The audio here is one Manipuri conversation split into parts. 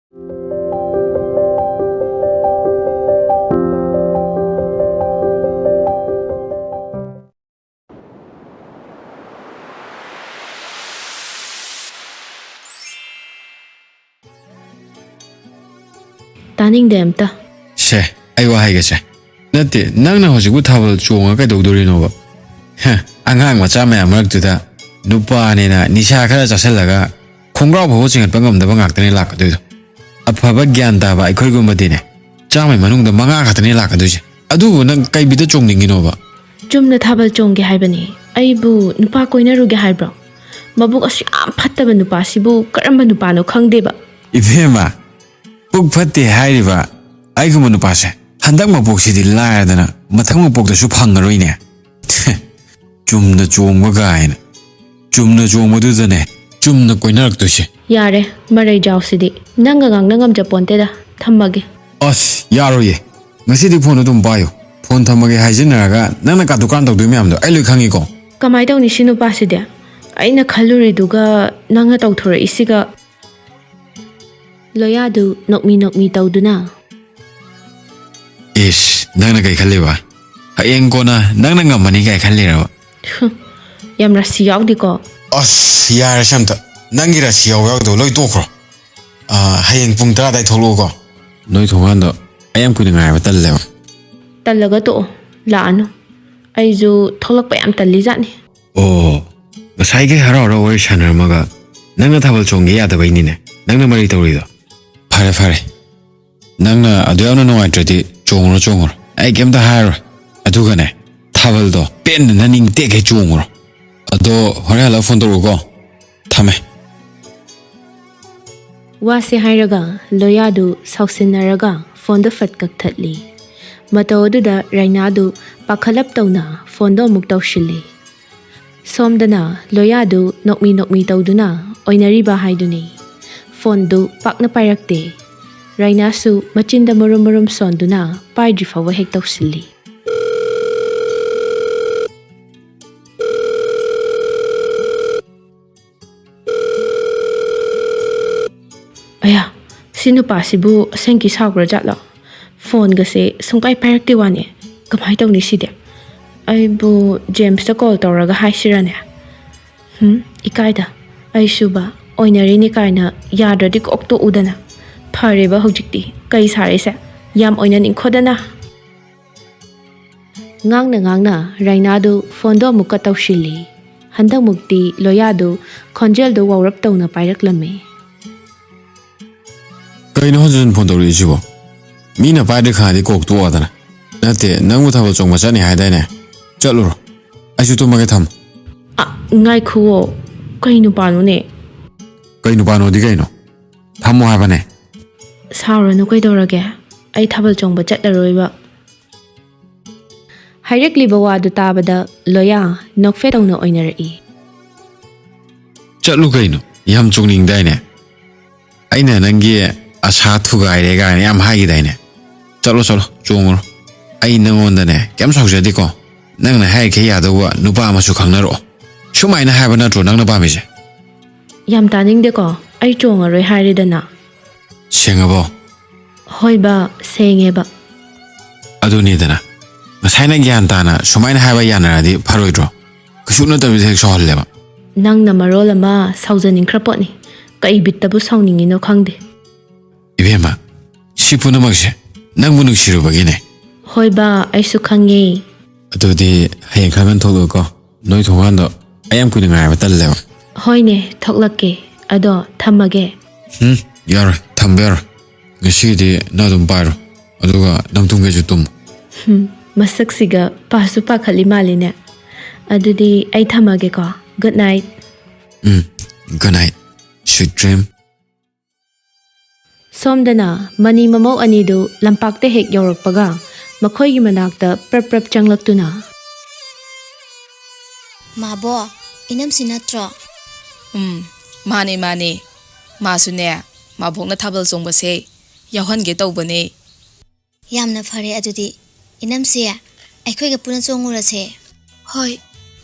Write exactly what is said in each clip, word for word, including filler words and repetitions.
ꯇꯥꯅꯤꯡꯗꯦ ꯑꯝꯇ꯫ ꯁꯦ, ꯑꯩ ꯋꯥ ꯍꯥꯏꯒꯦꯁꯦ꯫ ꯅꯠꯇꯦ, ꯅꯪꯅ ꯍꯧꯖꯤꯛꯄꯨ ꯊꯥꯕꯜ ꯆꯣꯡꯉ ꯀꯩꯗꯧꯗꯣꯔꯤꯅꯣꯕ? ꯍ, ꯑꯉꯥꯡ ꯃꯆꯥ ꯃꯌꯥꯝ ꯃꯔꯛꯇꯨꯗ ꯅꯨꯄꯥꯅꯦꯅ ꯅꯤꯁꯥ ꯈꯔ ꯆꯥꯁꯤꯜꯂꯒ ꯈꯣꯡꯒ꯭ꯔꯥꯎ ꯐꯥꯎꯕ ꯆꯤꯡꯍꯠꯄ ꯉꯝꯗꯕ ꯉꯥꯛꯇꯅꯦ ꯂꯥꯛꯀꯗꯣꯏꯗꯣ꯫ ꯑꯐꯕ ꯒ꯭ꯌꯥꯟ ꯇꯥꯕ ꯑꯩꯈꯣꯏꯒꯨꯝꯕꯗꯤꯅꯦ, ꯆꯥꯝꯃꯩ ꯃꯅꯨꯡꯗ ꯃꯉꯥ ꯈꯛꯇꯅꯦ ꯂꯥꯛꯀꯗꯣꯏꯁꯦ꯫ ꯑꯗꯨꯕꯨ ꯅꯪ ꯀꯩ ꯕꯤꯠꯇ ꯆꯣꯡꯅꯤꯡꯉꯤꯅꯣꯕ? ꯆꯨꯝꯅ ꯊꯥꯕꯜ ꯆꯣꯡꯒꯦ ꯍꯥꯏꯕꯅꯤ꯫ ꯑꯩꯕꯨ ꯅꯨꯄꯥ ꯀꯣꯏꯅꯔꯨꯒꯦ ꯍꯥꯏꯕ꯭ꯔꯣ? ꯃꯕꯨꯛ ꯑꯁꯨꯛ ꯌꯥꯝ ꯐꯠꯇꯕ ꯅꯨꯄꯥꯁꯤꯕꯨ ꯀꯔꯝꯕ ꯅꯨꯄꯥꯅꯣ ꯈꯪꯗꯦꯕ꯫ ꯏꯕꯦꯝꯃ, ꯄꯨꯛ ꯐꯠꯇꯦ ꯍꯥꯏꯔꯤꯕ ꯑꯩꯒꯨꯝꯕ ꯅꯨꯄꯥꯁꯦ ꯍꯟꯗꯛ ꯃꯄꯣꯛꯁꯤꯗꯤ ꯂꯥꯏꯔꯗꯅ ꯃꯊꯪ ꯃꯄꯣꯛꯇꯁꯨ ꯐꯪꯉꯔꯣꯏꯅꯦ꯫ ꯆꯨꯝꯅ ꯆꯣꯡꯕ ꯀꯥꯏꯅ꯫ ꯆꯨꯝꯅ ꯆꯣꯡꯕꯗꯨꯗꯅꯦ ꯆꯨꯝꯅ ꯀꯣꯏꯅꯔꯛꯇꯣꯏꯁꯦ꯫ ꯌꯥꯔꯦ, ꯃꯔꯩ ꯖꯥꯎꯁꯤꯗꯤ꯫ ꯅꯪꯒ ꯉꯥꯡꯅ ꯉꯝꯖꯄꯣꯟꯇꯦꯗ꯫ ꯊꯝꯃꯒꯦ꯫ ꯑꯁ, ꯌꯥꯔꯣꯏꯌꯦ꯫ ꯉꯁꯤꯗꯤ ꯐꯣꯟꯗꯣ ꯑꯗꯨꯝ ꯄꯥꯏꯌꯨ꯫ ꯐꯣꯟ ꯊꯝꯃꯒꯦ ꯍꯥꯏꯖꯤꯟꯅꯔꯒ ꯅꯪꯅ ꯀꯥꯇꯨ ꯀꯥꯔꯟ ꯇꯧꯗꯣꯏ ꯃꯌꯥꯝꯗꯣ ꯑꯩ ꯂꯣꯏ ꯈꯪꯉꯤꯀꯣ꯫ ꯀꯃꯥꯏ ꯇꯧꯅꯤ ꯁꯤ ꯅꯨꯄꯥꯁꯤꯗꯤ? ꯑꯩꯅ ꯈꯜꯂꯨꯔꯤꯗꯨꯒ ꯅꯪꯅ ꯇꯧꯊꯣꯔꯛꯏꯁꯤꯒ꯫ ꯂꯣꯌꯥꯗꯨ ꯅꯣꯛꯃꯤ ꯅꯣꯛꯃꯤ ꯇꯧꯗꯨꯅ꯫ ꯏꯁ, ꯅꯪꯅ ꯀꯩ ꯈꯜꯂꯤꯕ? ꯍꯌꯦꯡ ꯀꯣꯟꯅ ꯅꯪꯅ ꯉꯝꯃꯅꯤ ꯀꯥꯏ ꯈꯜꯂꯤꯔꯕ? ꯍꯨꯝ, ꯌꯥꯝ ꯔꯥꯁꯤ ꯌꯥꯎꯗꯦꯀꯣ꯫ ꯑꯁ, ꯌꯥꯔꯦꯁꯦ ꯑꯝꯇ꯫ ꯅꯪꯒꯤ ꯔꯥꯁꯤ ꯌꯥꯎꯕ ꯌꯥꯎꯗꯕ ꯂꯣꯏ ꯇꯣꯛꯈ꯭ꯔꯣ꯫ ꯑꯥ, ꯍꯌꯦꯡ ꯄꯨꯡ ꯇꯔꯥ ꯑꯗꯥꯏ ꯊꯣꯛꯂꯛꯎꯀꯣ꯫ ꯅꯣꯏ ꯊꯣꯡꯒꯥꯟꯗꯣ ꯑꯩ ꯌꯥꯝ ꯀꯨꯏꯅ ꯉꯥꯏꯕ ꯇꯜꯂꯦꯕ꯫ ꯇꯜꯂꯒ ꯇꯣꯛꯑꯣ, ꯂꯥꯛꯑꯅꯨ꯫ ꯑꯩꯁꯨ ꯊꯣꯛꯂꯛꯄ ꯌꯥꯝ ꯇꯜꯂꯤꯖꯥꯠꯅꯤ꯫ ꯑꯣ, ꯉꯁꯥꯏꯒꯩ ꯍꯔꯥꯎ ꯍꯔꯥꯎ ꯋꯥꯔꯤ ꯁꯥꯟꯅꯔꯝꯃꯒ ꯅꯪꯅ ꯊꯥꯕꯜ ꯆꯣꯡꯒꯦ ꯌꯥꯗꯕꯩꯅꯤꯅꯦ ꯅꯪꯅ ꯃꯔꯩ ꯇꯧꯔꯤꯗꯣ꯫ ꯐꯔꯦ, ꯐꯔꯦ꯫ ꯅꯪꯅ ꯑꯗꯨ ꯌꯥꯝꯅ ꯅꯨꯡꯉꯥꯏꯇ꯭ꯔꯗꯤ ꯆꯣꯡꯉꯨꯔꯣ, ꯆꯣꯡꯉꯨꯔꯣ꯫ ꯑꯩ ꯀꯩꯝꯇ ꯍꯥꯏꯔꯔꯣꯏ꯫ ꯑꯗꯨꯒꯅꯦ, ꯊꯥꯕꯜꯗꯣ ꯄꯦꯟꯅ ꯅꯅꯤꯡ ꯇꯦꯛꯈꯩ ꯆꯣꯡꯉꯨꯔꯣ꯫ ꯑꯗꯣ ꯍꯣꯔꯦꯟ ꯍꯜꯂꯛ ꯐꯣꯟ ꯇꯧꯔꯛꯎꯀꯣ꯫ ꯊꯝꯃꯦ꯫ ꯋꯥꯁꯦ ꯍꯥꯏꯔꯒ ꯂꯣꯌꯥꯗꯨ ꯁꯥꯎꯁꯤꯟꯅꯔꯒ ꯐꯣꯟꯗꯣ ꯐꯠ ꯀꯛꯊꯠꯂꯤ꯫ ꯃꯇꯧ ꯑꯗꯨꯗ ꯔꯥꯏꯅꯥꯗꯨ ꯄꯥꯈꯠꯂꯞ ꯇꯧꯅ ꯐꯣꯟꯗꯣ ꯑꯃꯨꯛ ꯇꯧꯁꯤꯜꯂꯤ꯫ ꯁꯣꯝꯗꯅ ꯂꯣꯌꯥꯗꯨ ꯅꯣꯛꯃꯤ ꯅꯣꯛꯃꯤ ꯇꯧꯗꯨꯅ ꯑꯣꯏꯅꯔꯤꯕ ꯍꯥꯏꯗꯨꯅꯤ꯫ ꯐꯣꯟꯗꯨ ꯄꯥꯛꯅ ꯄꯥꯏꯔꯛꯇꯦ꯫ ꯔꯥꯏꯅꯥꯁꯨ ꯃꯆꯤꯟꯗ ꯃꯔꯨꯝ ꯃꯔꯨꯝ ꯁꯣꯟꯗꯨꯅ ꯄꯥꯏꯗ꯭ꯔꯤ ꯐꯥꯎꯕ ꯍꯦꯛ ꯇꯧꯁꯤꯜꯂꯤ꯫ ꯑꯌꯥ, ꯁꯤ ꯅꯨꯄꯥꯁꯤꯕꯨ ꯑꯁꯦꯡꯀꯤ ꯁꯥꯎꯈ꯭ꯔꯖꯥꯠꯂꯣ? ꯐꯣꯟꯒꯁꯦ ꯁꯨꯡꯄꯥꯏ ꯄꯥꯏꯔꯛꯇꯦ ꯋꯥꯅꯦ꯫ ꯀꯃꯥꯏꯅ ꯇꯧꯅꯤ ꯁꯤꯗꯤ? ꯑꯩꯕꯨ ꯖꯦꯝꯁꯇ ꯀꯣꯜ ꯇꯧꯔꯒ ꯍꯥꯏꯁꯤꯔꯅꯦ? ꯍꯨꯝ, ꯏꯀꯥꯏꯗ꯫ ꯑꯩꯁꯨꯕ ꯑꯣꯏꯅꯔꯤꯅꯤ ꯀꯥꯏꯅ ꯌꯥꯗ꯭ꯔꯗꯤ ꯀꯣꯛ ꯇꯣꯛꯎꯗꯅ꯫ ꯐꯔꯦꯕ ꯍꯧꯖꯤꯛꯇꯤ꯫ ꯀꯩ ꯁꯥꯔꯤꯁꯦ? ꯌꯥꯝ ꯑꯣꯏꯅꯅꯤꯡꯈꯣꯗꯅ꯫ ꯉꯥꯡꯅ ꯉꯥꯡꯅ ꯔꯥꯏꯅꯥꯗꯨ ꯐꯣꯟꯗꯣ ꯑꯃꯨꯛꯀ ꯇꯧꯁꯤꯜꯂꯤ꯫ ꯍꯟꯗꯛꯃꯨꯛꯇꯤ ꯂꯣꯌꯥꯗꯨ ꯈꯣꯟꯖꯦꯜꯗꯨ ꯋꯥꯎꯔꯞ ꯇꯧꯅ ꯄꯥꯏꯔꯛꯂꯝꯃꯤ꯫ ꯀꯩꯅꯣ ꯍꯟꯖꯤꯟ ꯍꯟꯖꯤꯟ ꯐꯣꯟ ꯇꯧꯔꯛꯏꯁꯤꯕꯣ? ꯃꯤꯅ ꯄꯥꯏꯗ꯭ꯔꯤ ꯈꯪꯉꯗꯤ ꯀꯣꯛ ꯇꯣꯛꯑꯣꯗꯅ꯫ ꯅꯠꯇꯦ, ꯅꯪꯕꯨ ꯊꯥꯕꯜ ꯆꯣꯡꯕ ꯆꯠꯅꯤ ꯍꯥꯏꯗꯥꯏꯅꯦ? ꯆꯠꯂꯨꯔꯣ꯫ ꯑꯩꯁꯨ ꯇꯨꯝꯃꯒꯦ, ꯊꯝꯃꯣ꯫ ꯑ, ꯉꯥꯏꯈꯨꯋꯣ꯫ ꯀꯩ ꯅꯨꯄꯥꯅꯣꯅꯦ? ꯀꯩ ꯅꯨꯄꯥꯅꯣꯗꯤ ꯀꯩꯅꯣ? ꯊꯝꯃꯣ ꯍꯥꯏꯕꯅꯦ꯫ ꯁꯥꯎꯔꯅꯨ ꯀꯩꯗꯧꯔꯒꯦ? ꯑꯩ ꯊꯥꯕꯜ ꯆꯣꯡꯕ ꯆꯠꯂꯔꯣꯏꯕ꯫ ꯍꯥꯏꯔꯛꯂꯤꯕ ꯋꯥꯗꯨ ꯇꯥꯕꯗ ꯂꯣꯌꯥ ꯅꯣꯛꯐꯦꯠ ꯇꯧꯅ ꯑꯣꯏꯅꯔꯛꯏ꯫ ꯆꯠꯂꯨ ꯀꯩꯅꯣ, ꯌꯥꯝ ꯆꯣꯡꯅꯤꯡꯗꯥꯏꯅꯦ? ꯑꯩꯅ ꯅꯪꯒꯤ ꯑꯁꯥ ꯊꯨꯒꯥꯏꯔꯦ ꯀꯥꯏꯅ ꯌꯥꯝ ꯍꯥꯏꯈꯤꯗꯥꯏꯅꯦ? ꯆꯠꯂꯣ, ꯆꯠꯂꯣ, ꯆꯣꯡꯉꯨꯔꯣ꯫ ꯑꯩ ꯅꯪꯉꯣꯟꯗꯅꯦ ꯀꯩꯝ ꯁꯥꯎꯖꯗꯦꯀꯣ꯫ ꯅꯪꯅ ꯍꯥꯏꯔꯤꯈꯩ ꯌꯥꯗꯧꯕ ꯅꯨꯄꯥ ꯑꯃꯁꯨ ꯈꯪꯅꯔꯛꯑꯣ꯫ ꯁꯨꯃꯥꯏꯅ ꯍꯥꯏꯕ ꯅꯠꯇ꯭ꯔꯣ ꯅꯪꯅ ꯄꯥꯝꯃꯤꯁꯦ? ꯌꯥꯝ ꯇꯥꯅꯤꯡꯗꯦꯀꯣ, ꯑꯩ ꯆꯣꯡꯉꯔꯣꯏ ꯍꯥꯏꯔꯦꯗꯅ꯫ ꯁꯦꯡꯉꯕꯣ? ꯍꯣꯏꯕ, ꯁꯦꯡꯉꯦꯕ꯫ ꯑꯗꯨꯅꯤꯗꯅ, ꯉꯁꯥꯏꯅ ꯒ꯭ꯌꯥꯟ ꯇꯥꯅ ꯁꯨꯃꯥꯏꯅ ꯍꯥꯏꯕ ꯌꯥꯅꯔꯗꯤ ꯐꯔꯣꯏꯗ꯭ꯔꯣ? ꯀꯩꯁꯨ ꯅꯠꯇꯕꯤꯗ ꯍꯦꯛ ꯁꯥꯎꯍꯜꯂꯦꯕ꯫ ꯅꯪꯅ ꯃꯔꯣꯜ ꯑꯃ ꯁꯥꯎꯖꯅꯤꯡꯈ꯭ꯔ ꯄꯣꯠꯅꯤ꯫ ꯀꯩ ꯕꯤꯠꯇꯕꯨ ꯁꯥꯎꯅꯤꯡꯉꯤꯅꯣ ꯈꯪꯗꯦ꯫ ꯏꯕꯦꯝꯃ, ꯁꯤ ꯄꯨꯝꯅꯃꯛꯁꯦ ꯅꯪꯕꯨ ꯅꯨꯡꯁꯤꯔꯨꯕꯒꯤꯅꯦ꯫ ꯍꯣꯏꯕ, ꯑꯩꯁꯨ ꯈꯪꯉꯦ꯫ ꯑꯗꯨꯗꯤ ꯍꯌꯦꯡ ꯈꯔ ꯉꯟꯅ ꯊꯣꯛꯂꯛꯎꯀꯣ꯫ ꯅꯣꯏ ꯊꯣꯡꯒꯥꯟꯗꯣ ꯑꯩ ꯌꯥꯝ ꯀꯨꯏꯅ ꯉꯥꯏꯕ ꯇꯜꯂꯦꯕ꯫ ꯍꯣꯏꯅꯦ, ꯊꯣꯛꯂꯛꯀꯦ꯫ ꯑꯗꯣ ꯊꯝꯃꯒꯦ꯫ ꯎꯝ, ꯌꯥꯔꯣꯏ, ꯊꯝꯕ ꯌꯥꯔꯣꯏ꯫ ꯉꯁꯤꯒꯤꯗꯤ ꯅꯪ ꯑꯗꯨꯝ ꯄꯥꯏꯔꯣ, ꯑꯗꯨꯒ ꯅꯪ ꯇꯨꯝꯒꯦꯁꯨ ꯇꯨꯝꯃꯣ꯫ ꯍꯨꯝ, ꯃꯁꯛꯁꯤꯒ ꯄꯥꯁꯨ ꯄꯥꯈꯠꯂꯤ ꯃꯥꯜꯂꯤꯅꯦ꯫ ꯑꯗꯨꯗꯤ ꯑꯩ ꯊꯝꯃꯒꯦꯀꯣ꯫ Good night꯫ Um, good night, sweet dream꯫ ꯁꯣꯝꯗꯅ ꯃꯅꯤ ꯃꯃꯧ ꯑꯅꯤꯗꯨ ꯂꯝꯄꯥꯛꯇ ꯍꯦꯛ ꯌꯧꯔꯛꯄꯒ ꯃꯈꯣꯏꯒꯤ ꯃꯅꯥꯛꯇ ꯄ꯭ꯔꯞ ꯄ꯭ꯔꯞ ꯆꯪꯂꯛꯇꯨꯅ꯫ ꯃꯥꯕꯣ, ꯏꯅꯝꯁꯤ ꯅꯠꯇ꯭ꯔꯣ? ꯎꯝ, ꯃꯥꯅꯦ, ꯃꯥꯅꯦ꯫ ꯃꯥꯁꯨꯅꯦ, ꯃꯥꯕꯣꯛꯅ ꯊꯥꯕꯜ ꯆꯣꯡꯕꯁꯦ ꯌꯥꯎꯍꯟꯒꯦ ꯇꯧꯕꯅꯦ꯫ ꯌꯥꯝꯅ ꯐꯔꯦ ꯑꯗꯨꯗꯤ꯫ ꯏꯅꯝꯁꯦ, ꯑꯩꯈꯣꯏꯒ ꯄꯨꯟꯅ ꯆꯣꯡꯉꯨꯔꯁꯦ꯫ ꯍꯣꯏ꯫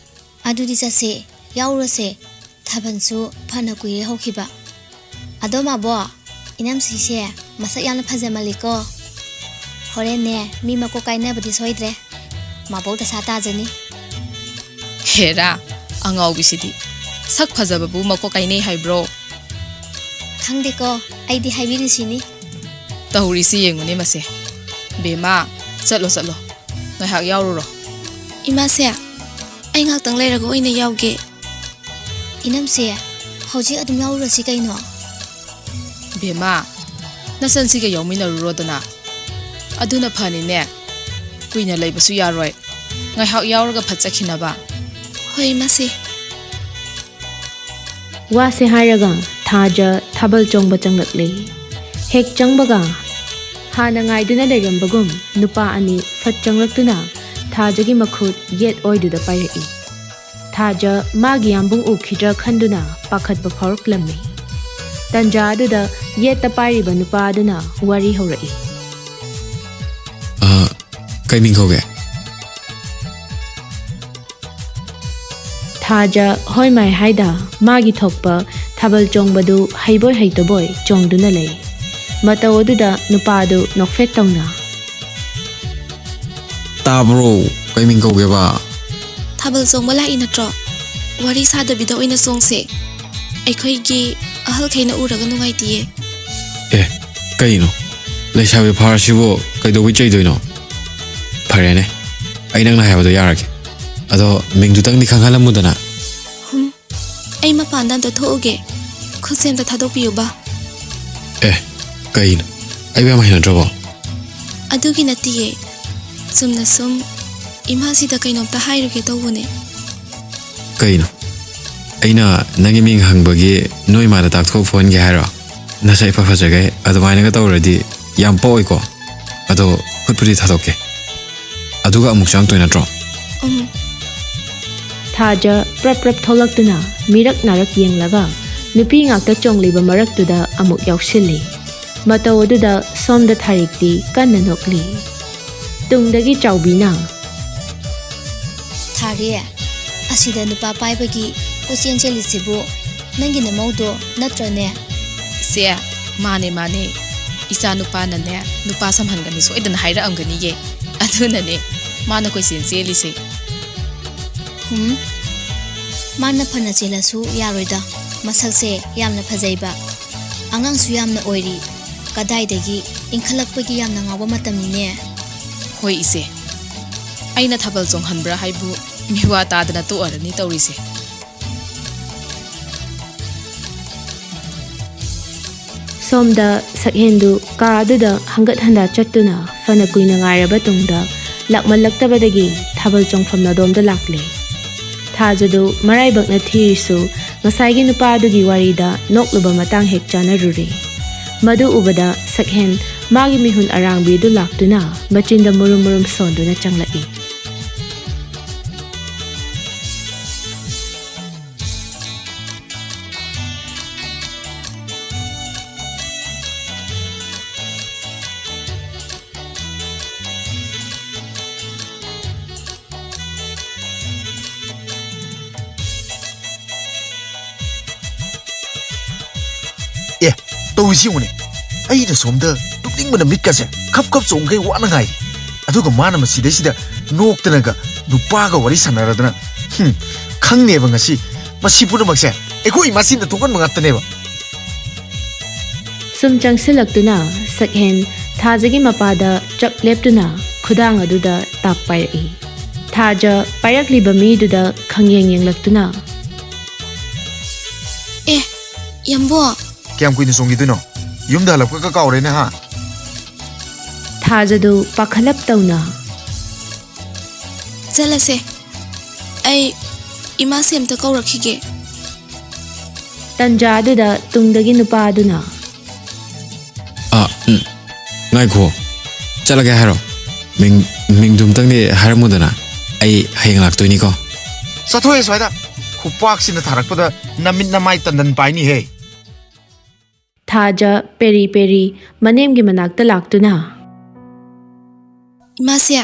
ꯑꯗꯨꯗꯤ ꯆꯠꯁꯦ, ꯌꯥꯎꯔꯨꯔꯁꯦ꯫ ꯊꯥꯕꯜꯁꯨ ꯐꯅ ꯀꯨꯏꯔꯦ ꯍꯧꯈꯤꯕ꯫ ꯑꯗꯣ ꯃꯥꯕꯣ, ꯏꯅꯝꯁꯤꯁꯦ ꯃꯁꯛ ꯌꯥꯝꯅ ꯐꯖꯃꯜꯂꯤꯀꯣ꯫ ꯍꯣꯔꯦꯟꯅꯦ ꯃꯤ ꯃꯀꯣꯛ ꯀꯥꯏꯅꯕꯗꯤ ꯁꯣꯏꯗ꯭ꯔꯦ꯫ ꯃꯕꯣꯛ ꯗꯁꯥ ꯇꯥꯖꯅꯤ꯫ ꯍꯦꯔꯥ, ꯑꯉꯥꯎꯕꯤꯁꯤꯗꯤ꯫ ꯁꯛ ꯐꯖꯕꯕꯨ ꯃꯀꯣꯛ ꯀꯥꯏꯅꯩ ꯍꯥꯏꯕ꯭ꯔꯣ? ꯈꯪꯗꯦꯀꯣ, ꯑꯩꯗꯤ ꯍꯥꯏꯕꯤꯔꯤꯁꯤꯅꯤ꯫ ꯇꯧꯔꯤꯁꯤ ꯌꯦꯡꯉꯨꯅꯦ ꯃꯁꯦ꯫ ꯕꯦꯝꯃ, ꯆꯠꯂꯣ, ꯆꯠꯂꯣ꯫ ꯉꯥꯏꯍꯥꯛ ꯌꯥꯎꯔꯨꯔꯣ꯫ ꯏꯃꯥꯁꯦ, ꯑꯩ ꯉꯥꯛꯇꯪ ꯂꯩꯔꯒ ꯑꯣꯏꯅ ꯌꯥꯎꯒꯦ꯫ ꯏꯅꯝꯁꯦ, ꯍꯧꯖꯤꯛ ꯑꯗꯨꯝ ꯌꯥꯎꯔꯨꯔꯁꯤ ꯀꯩꯅꯣ? ꯕꯦꯝꯃ, ꯅꯆꯟꯁꯤꯒ ꯌꯥꯎꯃꯤꯟꯅꯔꯨꯔꯣꯗꯅ꯫ ꯑꯗꯨꯅ ꯐꯅꯤꯅꯦ꯫ ꯀꯨꯏꯅ ꯂꯩꯕꯁꯨ ꯌꯥꯔꯣꯏ꯫ ꯉꯥꯏꯍꯥꯛ ꯌꯥꯎꯔꯒ ꯐꯠ ꯆꯠꯈꯤꯅꯕ꯫ ꯍꯣꯏ, ꯃꯁꯤ꯫ ꯋꯥꯁꯦ ꯍꯥꯏꯔꯒ ꯊꯥꯖ ꯊꯥꯕꯜ ꯆꯣꯡꯕ ꯆꯪꯂꯛꯂꯦ꯫ ꯍꯦꯛ ꯆꯪꯕꯒ ꯍꯥꯟꯅ ꯉꯥꯏꯗꯨꯅ ꯂꯩꯔꯝꯕꯒꯨꯝ ꯅꯨꯄꯥ ꯑꯅꯤ ꯐꯠ ꯆꯪꯂꯛꯇꯨꯅ ꯊꯥꯖꯒꯤ ꯃꯈꯨꯠ ꯌꯦꯠ ꯑꯣꯏꯗꯨꯗ ꯄꯥꯏꯔꯛꯏ꯫ ꯊꯥꯖ ꯃꯥꯒꯤ ꯌꯥꯝꯕꯨꯡ ꯎꯈꯤꯗ꯭ꯔꯥ ꯈꯟꯗꯨꯅ ꯄꯥꯈꯠꯄ ꯐꯥꯎꯔꯛꯂꯝꯃꯤ꯫ ꯇꯟꯖꯥ ꯑꯗꯨꯗ ꯌꯦꯠꯇ ꯄꯥꯏꯔꯤꯕ ꯅꯨꯄꯥ ꯑꯗꯨꯅ ꯋꯥꯔꯤ ꯍꯧꯔꯛꯏ꯫ ꯑ, ꯀꯩ ꯃꯤꯡ ꯀꯧꯒꯦ? ꯊꯥꯖ ꯍꯣꯏ ꯃꯥꯏ ꯍꯥꯏꯗ ꯃꯥꯒꯤ ꯊꯣꯛꯄ ꯊꯥꯕꯜ ꯆꯣꯡꯕꯗꯨ ꯍꯩꯕꯣꯏ ꯍꯩꯇꯕꯣꯏ ꯆꯣꯡꯗꯨꯅ ꯂꯩ꯫ ꯃꯇꯧ ꯑꯗꯨꯗ ꯅꯨꯄꯥꯗꯨ ꯅꯣꯛꯐꯦꯠ ꯇꯧꯅ꯫ ꯇꯥꯕ꯭ꯔꯣ? ꯀꯩ ꯃꯤꯡ ꯀꯧꯒꯦꯕ? ꯊꯥꯕꯜ ꯆꯣꯡꯕ ꯂꯥꯛꯏ ꯅꯠꯇ꯭ꯔꯣ? ꯋꯥꯔꯤ ꯁꯥꯗꯕꯤꯗ ꯑꯣꯏꯅ ꯆꯣꯡꯁꯦ꯫ ꯑꯩꯈꯣꯏꯒꯤ ꯑꯍꯜꯈꯩꯅ ꯎꯔꯒ ꯅꯨꯡꯉꯥꯏꯇꯤꯌꯦ꯫ ꯑꯦ, ꯀꯩꯅꯣ? ꯂꯩꯁꯥꯕꯤ ꯐꯥꯔꯁꯤꯕꯨ ꯀꯩꯗꯧꯕꯩ ꯆꯩꯗꯣꯏꯅꯣ? ꯐꯔꯦꯅꯦ, ꯑꯩ ꯅꯪꯅ ꯍꯥꯏꯕꯗꯣ ꯌꯥꯔꯒꯦ꯫ ꯑꯗꯣ ꯃꯤꯡꯗꯨꯇꯪꯗꯤ ꯈꯪꯍꯜꯂꯝꯃꯨꯗꯅ꯫ ꯍꯨꯝ, ꯑꯩ ꯃꯄꯥꯟꯗ ꯑꯝꯇ ꯊꯣꯛꯎꯒꯦ꯫ ꯈꯨꯠꯁꯦ ꯑꯝꯇ ꯊꯥꯗꯣꯛꯄꯤꯌꯨꯕ꯫ ꯑꯦ, ꯀꯩꯅꯣ? ꯑꯩꯕꯨ ꯌꯥꯝ ꯍꯩꯅꯗ꯭ꯔꯕꯣ? ꯑꯗꯨꯒꯤ ꯅꯠꯇꯤꯌꯦ꯫ ꯆꯨꯝꯅ ꯁꯨꯝ ꯏꯃꯥꯁꯤꯗ ꯀꯩꯅꯣꯝꯇ ꯍꯥꯏꯔꯨꯒꯦ ꯇꯧꯕꯅꯦ꯫ ꯀꯩꯅꯣ? ꯑꯩꯅ ꯅꯪꯒꯤ ꯃꯤꯡ ꯍꯪꯕꯒꯤ ꯅꯣꯏ ꯏꯃꯥꯗ ꯇꯥꯛꯊꯣꯛ ꯐꯣꯟꯒꯦ ꯍꯥꯏꯔꯣ? ꯅꯁꯛ ꯏꯐ ꯐꯖꯒꯩ ꯑꯗꯨꯃꯥꯏꯅꯒ ꯇꯧꯔꯗꯤ ꯌꯥꯝ ꯄꯛꯑꯣꯏꯀꯣ꯫ ꯑꯗꯣ ꯈꯨꯠꯄꯨꯗꯤ ꯊꯥꯗꯣꯛꯀꯦ꯫ ꯑꯗꯨꯒ ꯑꯃꯨꯛ ꯆꯪꯉꯛꯇꯣꯏ ꯅꯠꯇ꯭ꯔꯣ? ꯎꯝ꯫ ꯊꯥꯖ ꯄ꯭ꯔꯞ ꯄ꯭ꯔꯞ ꯊꯣꯛꯂꯛꯇꯨꯅ ꯃꯤꯔꯛ ꯅꯥꯔꯛ ꯌꯦꯡꯂꯒ ꯅꯨꯄꯤ ꯉꯥꯛꯇ ꯆꯣꯡꯂꯤꯕ ꯃꯔꯛꯇꯨꯗ ꯑꯃꯨꯛ ꯌꯥꯎꯁꯤꯜꯂꯤ꯫ ꯃꯇꯧ ꯑꯗꯨꯗ ꯁꯣꯝꯗ ꯊꯥꯔꯤꯛꯇꯤ ꯀꯟꯅ ꯅꯣꯛꯂꯤ꯫ ꯇꯨꯡꯗꯒꯤ ꯆꯥꯎꯕꯤꯅ, ꯊꯥꯔꯤ, ꯑꯁꯤꯗ ꯅꯨꯄꯥ ꯄꯥꯏꯕꯒꯤ ꯀꯣꯏꯆꯦꯟ ꯆꯦꯜꯂꯤꯁꯤꯕꯨ ꯅꯪꯒꯤ ꯅꯃꯧꯗꯣ ꯅꯠꯇ꯭ꯔꯅꯦ? ꯏꯆꯦ, ꯃꯥꯅꯦ, ꯃꯥꯅꯦ꯫ ꯏꯆꯥ ꯅꯨꯄꯥꯅꯅꯦ, ꯅꯨꯄꯥ ꯁꯝꯍꯟꯒꯅꯤ ꯁꯣꯏꯗꯅ ꯍꯥꯏꯔꯛꯑꯝꯒꯅꯤꯌꯦ꯫ ꯑꯗꯨꯅꯅꯦ ꯃꯥꯅ ꯀꯣꯏꯆꯦꯟ ꯆꯦꯜꯂꯤꯁꯦ꯫ ꯍꯨꯝ, ꯃꯥꯅ ꯐꯅ ꯆꯦꯜꯂꯁꯨ ꯌꯥꯔꯣꯏꯗ꯫ ꯃꯁꯛꯁꯦ ꯌꯥꯝꯅ ꯐꯖꯩꯕ꯫ ꯑꯉꯥꯡꯁꯨ ꯌꯥꯝꯅ ꯑꯣꯏꯔꯤ꯫ ꯀꯗꯥꯏꯗꯒꯤ ꯏꯟꯈꯠꯂꯛꯄꯒꯤ ꯌꯥꯝꯅ ꯉꯥꯎꯕ ꯃꯇꯝꯅꯤꯅꯦ꯫ ꯍꯣꯏ ꯏꯆꯦ, ꯑꯩꯅ ꯊꯥꯕꯜ ꯆꯣꯡꯍꯟꯕ꯭ꯔꯥ ꯍꯥꯏꯕꯨ ꯃꯤꯋꯥ ꯇꯥꯗꯅ ꯇꯣꯛꯑꯔꯅꯤ ꯇꯧꯔꯤꯁꯦ꯫ ꯁꯣꯝꯗ ꯁꯛꯍꯦꯟꯗꯨ ꯀꯥ ꯑꯗꯨꯗ ꯍꯪꯒꯠ ꯍꯟꯗ ꯆꯠꯇꯨꯅ ꯐꯅ ꯀꯨꯏꯅ ꯉꯥꯏꯔꯕ ꯇꯨꯡꯗ ꯂꯥꯛꯃꯜꯂꯛꯇꯕꯗꯒꯤ ꯊꯥꯕꯜ ꯆꯣꯡꯐꯝ ꯑꯗꯣꯝꯗ ꯂꯥꯛꯂꯦ꯫ ꯊꯥꯖꯗꯨ ꯃꯔꯥꯏꯕꯛꯅ ꯊꯤꯔꯤꯁꯨ ꯉꯁꯥꯏꯒꯤ ꯅꯨꯄꯥ ꯑꯗꯨꯒꯤ ꯋꯥꯔꯤꯗ ꯅꯣꯛꯂꯨꯕ ꯃꯇꯥꯡ ꯍꯦꯛ ꯆꯥꯅꯔꯨꯔꯦ꯫ ꯃꯗꯨ ꯎꯕꯗ ꯁꯛꯍꯦꯟ ꯃꯥꯒꯤ ꯃꯤꯍꯨꯟ ꯑꯔꯥꯡꯕꯤꯗꯨ ꯂꯥꯛꯇꯨꯅ ꯃꯆꯤꯟꯗ ꯃꯨꯔꯨꯝ ꯃꯨꯔꯨꯝ ꯁꯣꯟꯗꯨꯅ ꯆꯪꯂꯛꯏ꯫ ꯑꯦ, ꯇꯧꯔꯤꯁꯤ ꯌꯦꯡꯉꯨꯅꯦ꯫ ꯑꯩꯅ ꯁꯣꯝꯗ ꯇꯨꯝꯅꯤꯡꯕꯅ ꯃꯤꯠꯀꯁꯦ ꯈꯞ ꯈꯞ ꯆꯣꯡꯈꯩ ꯋꯥꯅ ꯉꯥꯏꯔꯤ꯫ ꯑꯗꯨꯒ ꯃꯥꯅ ꯃꯁꯤꯗꯩꯁꯤꯗ ꯅꯣꯛꯇꯅꯒ ꯅꯨꯄꯥꯒ ꯋꯥꯔꯤ ꯁꯥꯟꯅꯔꯗꯅ, ꯍꯨꯝ, ꯈꯪꯅꯦꯕ ꯉꯁꯤ꯫ ꯃꯁꯤ ꯄꯨꯝꯅꯃꯛꯁꯦ ꯑꯩꯈꯣꯏ ꯏꯃꯥꯁꯤꯅ ꯊꯣꯛꯍꯟꯕ ꯉꯥꯛꯇꯅꯦꯕ꯫ ꯁꯨꯝ ꯆꯪꯁꯤꯜꯂꯛꯇꯨꯅ ꯁꯛꯍꯦꯟ ꯊꯥꯖꯒꯤ ꯃꯄꯥꯗ ꯆꯞ ꯂꯦꯞꯇꯨꯅ ꯈꯨꯗꯥꯡ ꯑꯗꯨꯗ ꯇꯥꯞ ꯄꯥꯏꯔꯛꯏ꯫ ꯊꯥꯖ ꯄꯥꯏꯔꯛꯂꯤꯕ ꯃꯤꯗꯨꯗ ꯈꯪꯌꯦꯡ ꯌꯦꯡꯂꯛꯇꯨꯅ, "ꯑꯦ, ꯌꯥꯝꯕꯣ!" "ꯀꯌꯥꯝ ꯀꯨꯏꯅ ꯆꯣꯡꯈꯤꯗꯣꯏꯅꯣ? ꯌꯨꯝꯗ ꯍꯜꯂꯛꯄꯒ ꯀꯥꯎꯔꯦꯅꯦ, ꯍꯥ?" ꯊꯥꯖꯗꯨ ꯄꯥꯈꯠꯂꯞ ꯇꯧꯅ, "ꯆꯠꯂꯁꯦ꯫ ꯑꯩ ꯏꯃꯥꯁꯦ ꯑꯝꯇ ꯀꯧꯔꯛꯈꯤꯒꯦ꯫" ꯇꯟꯖꯥ ꯑꯗꯨꯗ ꯇꯨꯡꯗꯒꯤ ꯅꯨꯄꯥ ꯑꯗꯨꯅ, "ꯑꯥ, ꯎꯝ, ꯉꯥꯏꯈꯣ꯫ ꯆꯠꯂꯒꯦ ꯍꯥꯏꯔꯣ? ꯃꯤꯡ, ꯃꯤꯡꯗꯨꯝꯇꯪꯗꯤ ꯍꯥꯏꯔꯝꯃꯨꯗꯅ꯫ ꯑꯩ ꯍꯌꯦꯡ ꯂꯥꯛꯇꯣꯏꯅꯤꯀꯣ꯫" "ꯆꯠꯊꯣꯛꯑꯦ ꯁ꯭ꯋꯥꯏꯗ꯫ ꯈꯨꯄꯥꯛꯁꯤꯅ ꯊꯥꯔꯛꯄꯗ ꯅꯃꯤꯠ ꯅꯃꯥꯏ ꯇꯟꯗꯟ ꯄꯥꯏꯅꯤꯍꯦ꯫" ꯊꯥꯖ ꯄꯦꯔꯤ ꯄꯦꯔꯤ ꯃꯅꯦꯝꯒꯤ ꯃꯅꯥꯛꯇ ꯂꯥꯛꯇꯨꯅ, "ꯏꯃꯥꯁꯦ,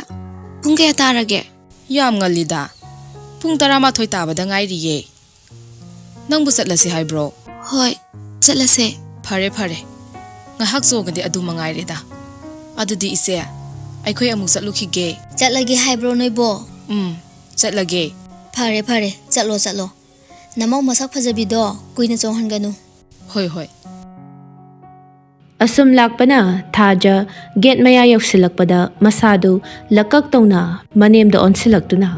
ꯄꯨꯡ ꯀꯌꯥ ꯇꯥꯔꯒꯦ?" "ꯌꯥꯝ ꯉꯜꯂꯤꯗ꯫ ꯄꯨꯡ ꯇꯔꯥꯃꯥꯊꯣꯏ ꯇꯥꯕꯗ ꯉꯥꯏꯔꯤꯌꯦ꯫ ꯅꯪꯕꯨ ꯆꯠꯂꯁꯤ ꯍꯥꯏꯕ꯭ꯔꯣ?" "ꯍꯣꯏ, ꯆꯠꯂꯁꯦ꯫" "ꯐꯔꯦ, ꯐꯔꯦ꯫ ꯉꯥꯏꯍꯥꯛ ꯆꯣꯡꯉꯗꯤ ꯑꯗꯨ ꯃꯉꯥꯏꯔꯦꯗ꯫ ꯑꯗꯨꯗꯤ ꯏꯆꯦ, ꯑꯩꯈꯣꯏ ꯑꯃꯨꯛ ꯆꯠꯂꯨꯈꯤꯒꯦ꯫ ꯆꯠꯂꯒꯦ ꯍꯥꯏꯕ꯭ꯔꯣ ꯅꯣꯏꯕꯣ? ꯎꯝ, ꯆꯠꯂꯒꯦ꯫ ꯐꯔꯦ, ꯐꯔꯦ, ꯆꯠꯂꯣ, ꯆꯠꯂꯣ꯫ ꯅꯃꯧ ꯃꯁꯛ ꯐꯖꯕꯤꯗꯣ ꯀꯨꯏꯅ ꯆꯣꯡꯍꯟꯒꯅꯨ꯫ ꯍꯣꯏ, ꯍꯣꯏ꯫ ꯑꯁꯨꯝ ꯂꯥꯛꯄꯅ ꯊꯥꯖ ꯒꯦꯠ ꯃꯌꯥ ꯌꯧꯁꯤꯜꯂꯛꯄꯗ ꯃꯁꯥꯗꯨ ꯂꯀꯛ ꯇꯧꯅ ꯃꯅꯦꯝꯗ ꯑꯣꯟꯁꯤꯜꯂꯛꯇꯨꯅ,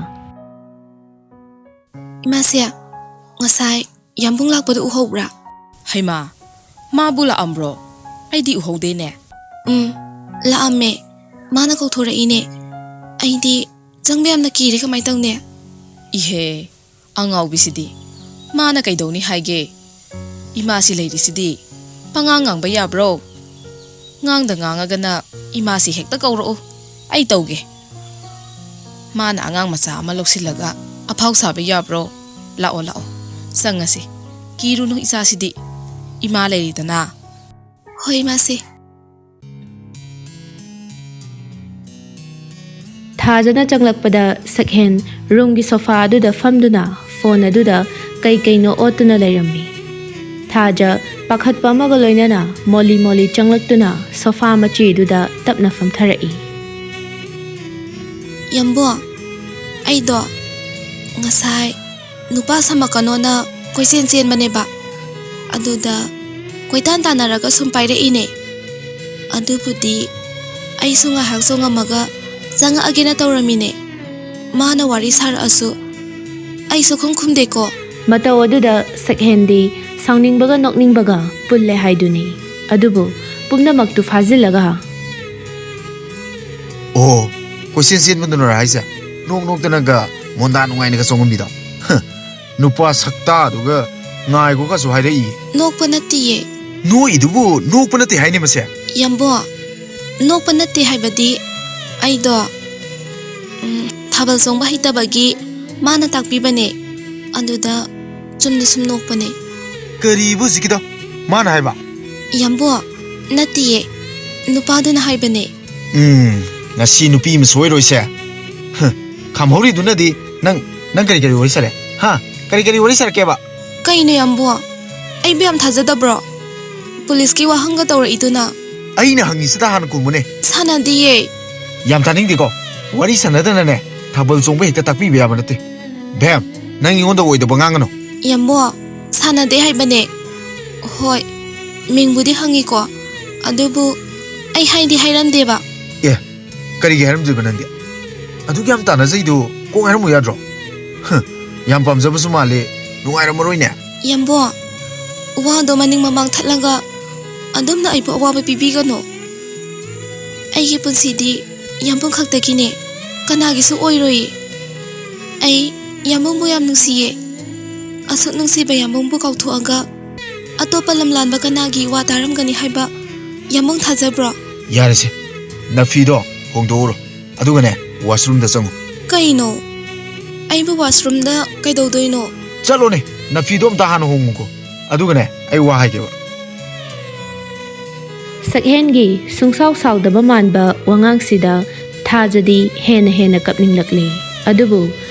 "ꯏꯃꯥꯁꯦ, ꯉꯁꯥꯏ ꯌꯥꯝꯕꯨꯡ ꯂꯥꯛꯄꯗꯨ ꯎꯍꯧꯕ꯭ꯔꯥ?" "ꯍꯩꯃꯥ, ꯃꯥꯕꯨ ꯂꯥꯛꯑꯝꯕ꯭ꯔꯣ? ꯑꯩꯗꯤ ꯎꯍꯧꯗꯦꯅꯦ꯫" "ꯎꯝ, ꯂꯥꯛꯑꯝꯃꯦ꯫ ꯃꯥꯅ ꯀꯧꯊꯣꯔꯛꯏꯅꯦ꯫ ꯑꯩꯗꯤ ꯆꯪꯕ ꯌꯥꯝꯅ ꯀꯤꯔꯦ꯫ ꯀꯃꯥꯏ ꯇꯧꯅꯤ?" "ꯏꯍꯦ, ꯑꯉꯥꯎꯕꯤꯁꯤꯗꯤ꯫ ꯃꯥꯅ ꯀꯩꯗꯧꯅꯤ ꯍꯥꯏꯒꯦ? ꯏꯃꯥꯁꯤ ꯂꯩꯔꯤꯁꯤꯗꯤ꯫ ꯄꯉꯥꯡ ꯉꯥꯡꯕ ꯌꯥꯕ꯭ꯔꯣ? ꯉꯥꯡꯗ ꯉꯥꯡꯉꯒꯅ ꯏꯃꯥꯁꯤ ꯍꯦꯛꯇ ꯀꯧꯔꯛꯎ꯫ ꯑꯩ ꯇꯧꯒꯦ꯫" "ꯃꯥꯅ ꯑꯉꯥꯡ ꯃꯆꯥ ꯑꯃ ꯂꯧꯁꯤꯜꯂꯒ ꯑꯐꯥꯎ ꯁꯥꯕ ꯌꯥꯕ꯭ꯔꯣ? ꯂꯥꯛꯑꯣ, ꯂꯥꯛꯑꯣ, ꯆꯪꯉꯁꯤ꯫ ꯀꯤꯔꯨꯅꯨ ꯏꯆꯥꯁꯤꯗꯤ꯫ ꯏꯃꯥ ꯂꯩꯔꯤꯗꯅ꯫" "ꯍꯣꯏ, ꯏꯃꯥꯁꯦ꯫" ꯊꯥꯖꯅ ꯆꯪꯂꯛꯄꯗ ꯁꯛꯍꯦꯟ ꯔꯨꯝꯒꯤ ꯁꯣꯐꯥ ꯑꯗꯨꯗ ꯐꯝꯗꯨꯅ ꯐꯣꯟ ꯑꯗꯨꯗ ꯀꯩ ꯀꯩꯅꯣ ꯑꯣꯠꯇꯨꯅ ꯂꯩꯔꯝꯃꯤ꯫ ꯊꯥꯖ ꯄꯥꯈꯠꯄ ꯑꯃꯒ ꯂꯣꯏꯅꯅ ꯃꯣꯂꯤ ꯃꯣꯂꯤ ꯆꯪꯂꯛꯇꯨꯅ ꯁꯣꯐꯥ ꯃꯆꯦꯗꯨꯗ ꯇꯞꯅ ꯐꯝꯊꯔꯛꯏ꯫ "ꯌꯥꯝꯕꯣ, ꯑꯩꯗꯣ ꯉꯁꯥꯏ ꯅꯨꯄꯥ ꯁꯥꯃꯛꯀꯅꯣꯅ ꯀꯣꯏꯆꯦꯟ ꯆꯦꯟꯕꯅꯦꯕ꯫ ꯑꯗꯨꯗ ꯀꯣꯏꯇꯥꯟ ꯇꯥꯟꯅꯔꯒ ꯁꯨꯝ ꯄꯥꯏꯔꯛꯏꯅꯦ꯫ ꯑꯗꯨꯕꯨꯗꯤ ꯑꯩꯁꯨ ꯉꯥꯏꯍꯥꯛ ꯆꯣꯡꯉꯝꯃꯒ ꯆꯪꯉꯛꯑꯒꯦꯅ ꯇꯧꯔꯝꯃꯤꯅꯦ꯫ ꯃꯥꯅ ꯋꯥꯔꯤ ꯁꯥꯔꯛꯑꯁꯨ ꯑꯩ ꯁꯨꯈꯨꯝ ꯈꯨꯝꯗꯦꯀꯣ꯫" ꯃꯇꯧ ꯑꯗꯨꯗ ꯁꯛꯍꯦꯟꯗꯤ ꯁꯥꯎꯅꯤꯡꯕꯒ ꯅꯣꯛꯅꯤꯡꯕꯒ ꯄꯨꯜꯂꯦ ꯍꯥꯏꯗꯨꯅꯤ꯫ ꯑꯗꯨꯕꯨ ꯄꯨꯝꯅꯃꯛꯇꯨ ꯐꯥꯖꯤꯜꯂꯒ, "ꯑꯣ, ꯀꯣꯏꯆꯦꯟ ꯆꯦꯟꯕꯗꯨꯅꯔ ꯍꯥꯏꯁꯦ? ꯅꯣꯛ ꯅꯣꯛꯇꯅꯒ ꯃꯣꯟꯗꯥ ꯅꯨꯡꯉꯥꯏꯅꯒ ꯆꯣꯡꯉꯝꯃꯤꯗꯣ꯫ ꯍ, ꯅꯨꯄꯥ ꯁꯛꯇꯥꯗꯨꯒ ꯉꯥꯏꯈꯣꯀꯁꯨ ꯍꯥꯏꯔꯛꯏ꯫" "ꯅꯣꯛꯄ ꯅꯠꯇꯤꯌꯦ꯫" "ꯅꯣꯛꯏꯗꯨꯕꯨ ꯅꯣꯛꯄ ꯅꯠꯇꯦ ꯍꯥꯏꯅꯤ ꯃꯁꯦ꯫" "ꯌꯥꯝꯕꯣ, ꯅꯣꯛꯄ ꯅꯠꯇꯦ ꯍꯥꯏꯕꯗꯤ ꯑꯩꯗꯣ, ꯎꯝ, ꯊꯥꯕꯜ ꯆꯣꯡꯕ ꯍꯩꯇꯕꯒꯤ ꯃꯥꯅ ꯇꯥꯛꯄꯤꯕꯅꯦ꯫ ꯑꯗꯨꯗ ꯆꯨꯝꯅ ꯁꯨꯝ ꯅꯣꯛꯄꯅꯦ꯫" "ꯀꯔꯤꯕꯨ ꯍꯧꯖꯤꯛꯀꯤꯗꯣ ꯃꯥꯅ ꯍꯥꯏꯕ?" "ꯌꯥꯝꯕꯣ, ꯅꯠꯇꯤꯌꯦ, ꯅꯨꯄꯥꯗꯨꯅ ꯍꯥꯏꯕꯅꯦ꯫" "ꯎꯝ, ꯉꯁꯤ ꯅꯨꯄꯤ ꯑꯃ ꯁꯣꯏꯔꯣꯏꯁꯦ꯫ ꯍ, ꯈꯥꯝꯍꯧꯔꯤꯗꯨꯅꯗꯤ ꯅꯪ, ꯅꯪ ꯀꯔꯤ ꯀꯔꯤ ꯋꯥꯔꯤ ꯁꯥꯔꯦ? ꯍꯥ? ꯀꯔꯤ ꯀꯔꯤ ꯋꯥꯔꯤ ꯁꯥꯔꯛꯀꯦꯕ?" "ꯀꯩꯅꯣ ꯌꯥꯝꯕꯣ? ꯑꯩꯕꯨ ꯌꯥꯝ ꯊꯥꯖꯗꯕ꯭ꯔꯣ?" ꯄꯨꯂꯤꯁꯀꯤ ꯋꯥꯍꯪꯒ ꯇꯧꯔꯛꯏꯗꯨꯅ? ꯑꯩꯅ ꯍꯪꯉꯤꯁꯤꯗ ꯍꯥꯟꯅ ꯈꯨꯝꯃꯨꯅꯦ꯫ ꯁꯥꯟꯅꯗꯤꯌꯦ꯫ ꯌꯥꯝ ꯇꯥꯅꯤꯡꯗꯦꯀꯣ꯫ ꯋꯥꯔꯤ ꯁꯥꯟꯅꯗꯅꯅꯦ ꯊꯥꯕꯜ ꯆꯣꯡꯕ ꯍꯦꯛꯇ ꯇꯥꯛꯄꯤꯕ ꯌꯥꯕ ꯅꯠꯇꯦ꯫ ꯕꯦꯝ, ꯅꯪ ꯑꯩꯉꯣꯟꯗ ꯑꯣꯏꯗꯕ ꯉꯥꯡꯒꯅꯨ꯫ ꯌꯥꯝꯕꯣ, ꯁꯥꯟꯅꯗꯦ ꯍꯥꯏꯕꯅꯦ꯫ ꯍꯣꯏ, ꯃꯤꯡꯕꯨꯗꯤ ꯍꯪꯉꯤꯀꯣ, ꯑꯗꯨꯕꯨ ꯑꯩ ꯍꯥꯏꯗꯤ ꯍꯥꯏꯔꯝꯗꯦꯕ꯫ ꯑꯦ, ꯀꯔꯤꯒꯤ ꯍꯥꯏꯔꯝꯗꯣꯏꯕ ꯅꯪꯗꯤ? ꯑꯗꯨꯛ ꯌꯥꯝ ꯇꯥꯟꯅꯖꯩꯗꯨ ꯀꯣꯛ ꯍꯥꯏꯔꯝꯃꯨ ꯌꯥꯗ꯭ꯔꯣ? ꯍ, ꯌꯥꯝ ꯄꯥꯝꯖꯕꯁꯨ ꯃꯥꯜꯂꯦ, ꯅꯨꯡꯉꯥꯏꯔꯝꯃꯔꯣꯏꯅꯦ꯫ ꯌꯥꯝꯕꯣ, ꯋꯥꯗꯣ ꯃꯅꯤꯡ ꯃꯃꯥꯡ ꯊꯠꯂꯒ ꯑꯗꯨꯝꯅ ꯑꯩꯕꯨ ꯑꯋꯥꯕ ꯄꯤꯕꯤꯒꯅꯨ꯫ ꯑꯩꯒꯤ ꯄꯨꯟꯁꯤꯗꯤ ꯌꯥꯝꯕꯨꯡ ꯈꯛꯇꯒꯤꯅꯦ, ꯀꯅꯥꯒꯤꯁꯨ ꯑꯣꯏꯔꯣꯏ꯫ ꯑꯩ ꯌꯥꯝꯕꯨꯡꯕꯨ ꯌꯥꯝ ꯅꯨꯡꯁꯤꯌꯦ꯫ ꯑꯁꯨꯛ ꯅꯨꯡꯁꯤꯕ ꯌꯥꯝꯕꯨꯡꯕꯨ ꯀꯥꯎꯊꯣꯛꯑꯒ ꯑꯇꯣꯞꯄ ꯂꯝꯂꯥꯟꯕ ꯀꯅꯥꯒꯤ ꯋꯥ ꯇꯥꯔꯝꯒꯅꯤ ꯍꯥꯏꯕ ꯌꯥꯝꯕꯨꯡ ꯊꯥꯖꯕ꯭ꯔꯣ? ꯌꯥꯔꯦꯁꯦ, ꯅꯐꯤꯗꯣ ꯍꯣꯡꯗꯣꯛꯎꯔꯣ, ꯑꯗꯨꯒꯅꯦ ꯋꯥꯁꯔꯨꯝꯗ ꯆꯪꯉꯨ꯫ ꯀꯩꯅꯣ? ꯑꯩꯕꯨ ꯋꯥꯁꯔꯨꯝꯗ ꯀꯩꯗꯧꯗꯣꯏꯅꯣ? ꯆꯠꯂꯣꯅꯦ, ꯅꯐꯤꯗꯣ ꯑꯝꯇ ꯍꯥꯟꯅ ꯍꯣꯡꯉꯨꯀꯣ, ꯑꯗꯨꯒꯅꯦ ꯑꯩ ꯋꯥ ꯍꯥꯏꯒꯦꯕ꯫ ꯁꯛꯍꯦꯟꯒꯤ ꯁꯨꯡꯁꯥꯎ ꯁꯥꯎꯗꯕ ꯃꯥꯟꯕ ꯋꯥꯉꯥꯡꯁꯤꯗ ꯊꯥꯖꯗꯤ ꯍꯦꯟꯅ ꯍꯦꯟꯅ ꯀꯞꯅꯤꯡꯂꯛꯂꯤ꯫ ꯑꯗꯨꯕꯨ